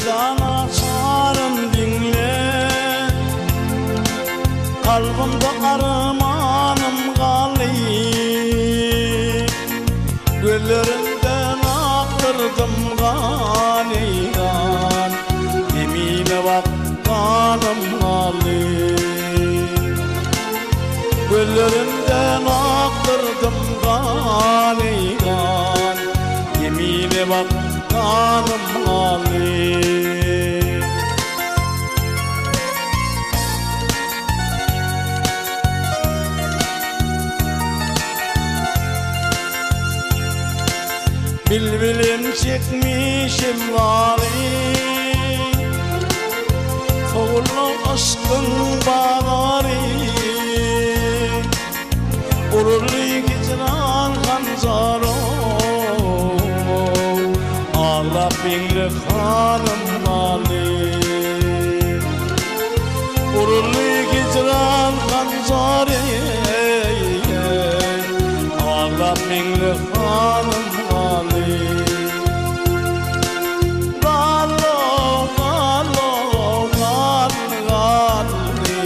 Dessan açaryn diňle. Kalbymda armanym galdy. Gözlerimden akdyrdym gan ey gan. Demime bak ganym galdy. Gözlerimden akdyrdım gan ey gan. Demime bak ganym galdy. Bilbilim çekmişim gali. Sowully yşkyň bazary. Gururly hijran hanjary. Aglap Meňli hanym galdy. Gururly hijran hanjary. Aglap Meňli hanym galdy. Gallo, gallo, gal, galdy.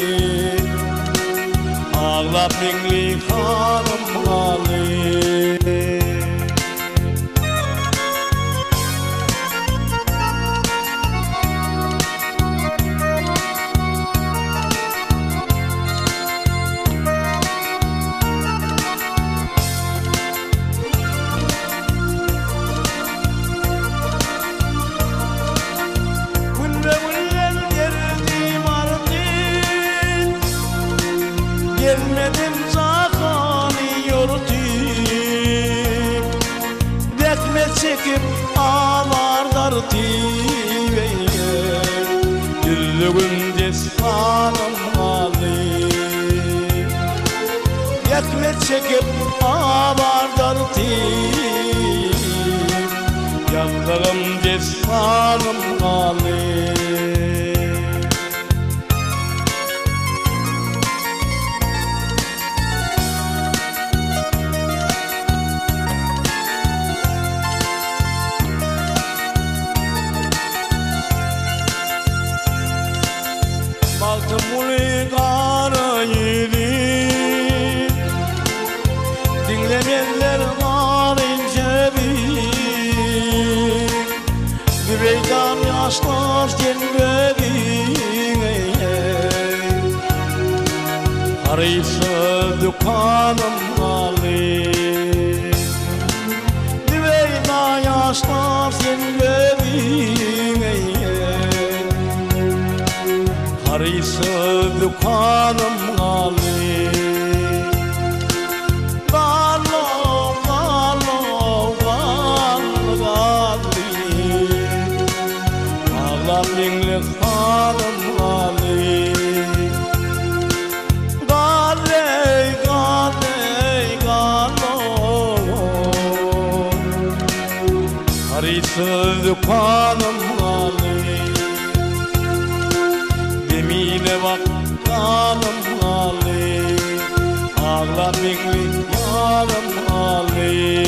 Aglap Meňli hanym galdy. Günbe-günden derdim ardy. Gelmedim jahany ýörtüp. Zähmet çekip azar dartyp, ey, Düzlügim dessanym galdy. Zähmet çekip azar dartyp, Ýazdygym dessanym galdy. Magtymguly gara ýüzi. Diňlemezler garyn sözi. Zübeýdam ýaşlar sen gözüň, eý, eý. Harytsyz dükanym galdy. Zübeýda ýaşlar sen gözüň, eý, eý. Harytsyz dükanym galdy. Gallo, gallo, gal, galdy. Aglap Meňli hanym galdy. Gal eý, gal eý, gallo. Harytsyz dükanym galdy. Demine bak ganym galdy. Aglap Meňli ýarym galdy.